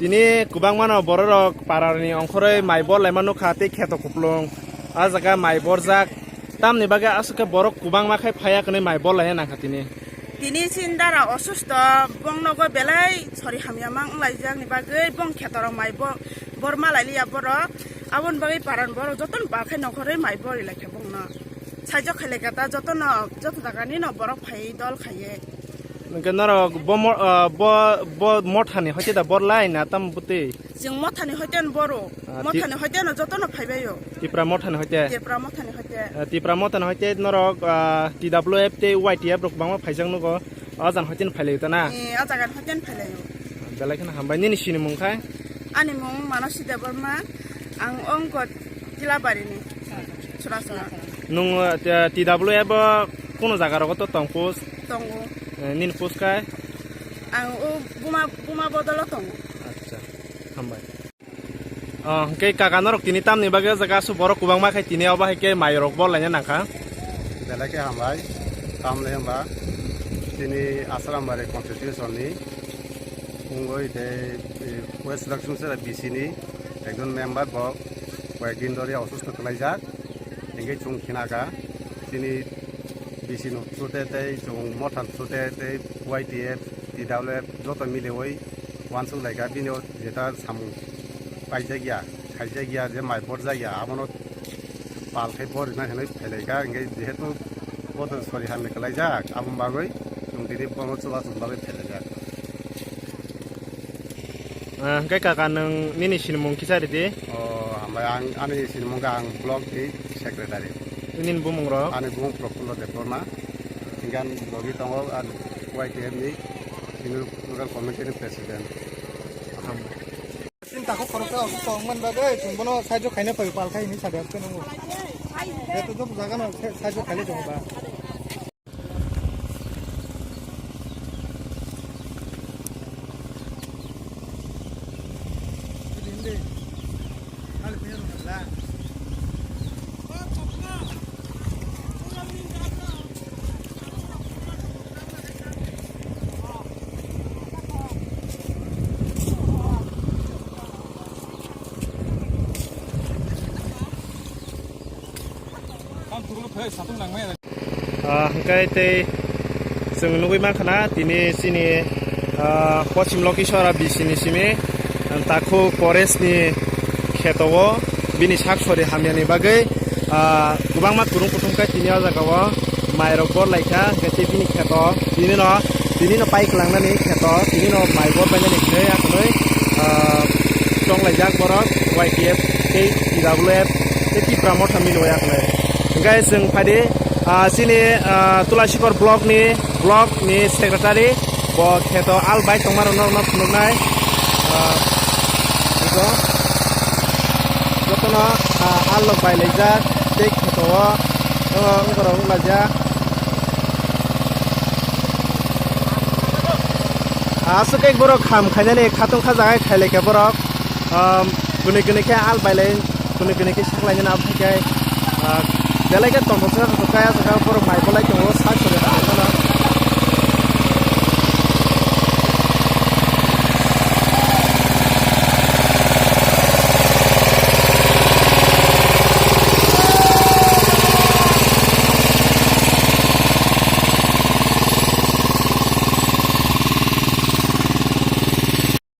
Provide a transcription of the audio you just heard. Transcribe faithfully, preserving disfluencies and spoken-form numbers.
Tini kwbangma no bororok parani ongkhorwi mai bor laima nukha tei kheto kuplung. A jaga mai borjak. Tamni bagwi aswk khe borok kwbangma khai phaiya hwnwi mai bor laina nangkha tini. Tini chini dara osusto, bong nogo belai sori hamya mang wnglaijak ni bagwi bong khetorok mai bo-, bor malai liya borok. Aboni bagwi paran borok jotono ba khai nongkhorwi mai bor lai kha bongno. Saijo khailai kha ta jotono, joto jagani no borok phai dol khaiye. Hwnkhe norok bo mo-, ah, bo, bo mothani hoite da bor lai na tam bwtwi? Chwng mothani hoite no boro. Ah, ti- Mothani hoite no jotono phaibaio. Tipra mothani hoite? Tipra mothani hoite. Ah, Tipra mothani hoite norok, ah, T W F tei Y T F rok kwbangma phaijak nugo. O jani hoite no phailaio ta na? Eh, o jagani hoite no phailaio. Belai kheno hambai. Nini sinimung khai? Ani mung Manosi Debbarma. Ang ongko Tilabari ni. Churachara. Nung, ah, T W F o kuno jaga rogo to tong post? Tongo. Eh, nini post khai? Ang o buma, buma bodolo tongo. Acha, hambai. Oh, hwnkhe kaka norok tini tamni bagwi o jaga aswk borok kwbangma khai tini obo hai khe mai rok bor laina nangkha. Belai khe hambai, tamle hwnba tini Asrambari constitution ni wngwi tei, eh, West Lakshmi Sera B C ni ekjon member bo koyek din dhori osusto kwlaijak. Hingke chwng khinaka chini B C no through te tei chwng motha through te tei Y T F, T W F joto miliwi uansuk laika bini o jeta samung paijak ya, khaijak ya, je mai borjak ya, abono pal khai bor rina hinwi phailaika, hingke jehetu boto sori hamya kwlaijak, aboni bagwi chwng tini bono chubachu bagwi phailaijak. Ah, hingke kaka nwng nini sinimung kisa ridi? O, hambai ang, ani sinimung khe ang block ni secretary. Nini bumung rok? Ani bumung Prafulla Debbarma. Hingke ang logi tongo ang Y T F ni senior local committee ni president. Chini takhuk khoroksa osusto wngmani bagwi chwng bono sahajyo khaina phai pal khai hinwi sadi aske nungo. Jeto joto jaga no sa-, sahajyo khailai tongo ba. Ah, hwnkhe tei chwng nugwi mankha na tini chini, ah, Pochim Lokhisora B C ni simi, ah, Takhuk Forest ni kheto o bini sak sori hamyani bagwi, ah, kwbangma kwrwng kuthum khe tini o jaga o mai rok bor lai kha, hwnkhe tei bini kheto tini no, tini no pai kwlangnani kheto, tini no mai bor bainani hwnwi akhonwi, ah, chong laijak borok Y T F tei T W F tei Tipra Motha milwi akhonwi. Hwnkhe chwng phaidi, ah, chini, ah, Tulasikhor block ni, block ni secretary, bo kheto al bai tongma rok no phunuknai. Ah, iko jotono, ah, al rok bai laijak tei kheto o, o, wngkorok wnglaijak. Aswk khe borok kham khainani khatung khajagai khailai khe borok, um, kwnwi kwnwi khe al bailai, kwnwi kwnwi khe saklainani abo hai khe, uh, belai khe tongthoksa tongthoksa kaya saka borok mai bolai tongo sak sori hamya phano.